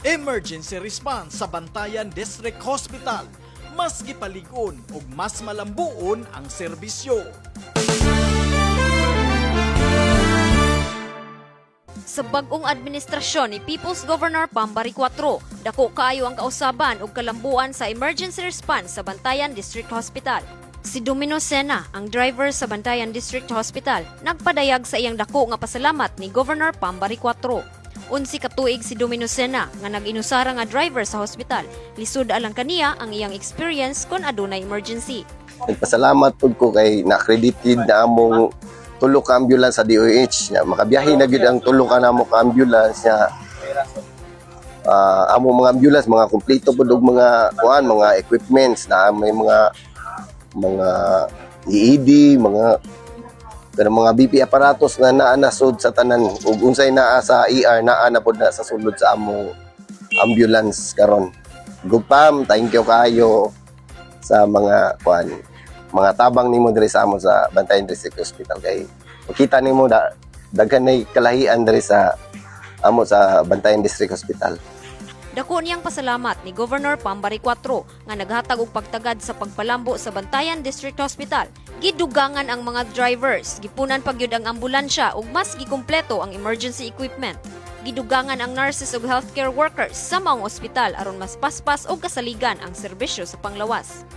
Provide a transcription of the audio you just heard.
Emergency response sa Bantayan District Hospital, mas gipalig-on ug mas malambuon ang serbisyo. Sa bag-ong administrasyon ni People's Governor Pam Baricuatro, dako kaayo ang kausaban ug kalambuan sa emergency response sa Bantayan District Hospital. Si Domino Sena, ang driver sa Bantayan District Hospital, nagpadayag sa iyang dako nga pasalamat ni Governor Pam Baricuatro. 11 ka tuig si Domino Sena nga nag-inusara nga driver sa hospital. Lisod alang kaniya ang iyang experience kon adunay emergency. Nagpasalamat pud ko kay na-accredited na among tulo ka ambulance sa DOH. Nya, makabiyahe na gyud ang tulo ka namo ka ambulance nya. Among mga ambulance mga kumpleto pud og mga kuan, mga equipments na may mga EED, mga pero mga BP aparatos na naa na sud sa tanan ug unsay naa sa ER, naa na pud na sa sulod sa among ambulance karon. Gupam, thank you kayo sa mga kuan, mga tabang nimo diri sa amo sa Bantayan District Hospital kay makita nimo da daghan nay kalahian diri sa amo sa Bantayan District Hospital. Dako niyang pasalamat ni Governor Pam Baricuatro nga naghatag og pagtagad sa pagpalambo sa Bantayan District Hospital. Gidugangan ang mga drivers, gipunan pa gyud ang ambulansya ug mas gikumpleto ang emergency equipment. Gidugangan ang nurses ug healthcare workers sa maong ospital aron mas paspas ug kasaligan ang serbisyo sa panglawas.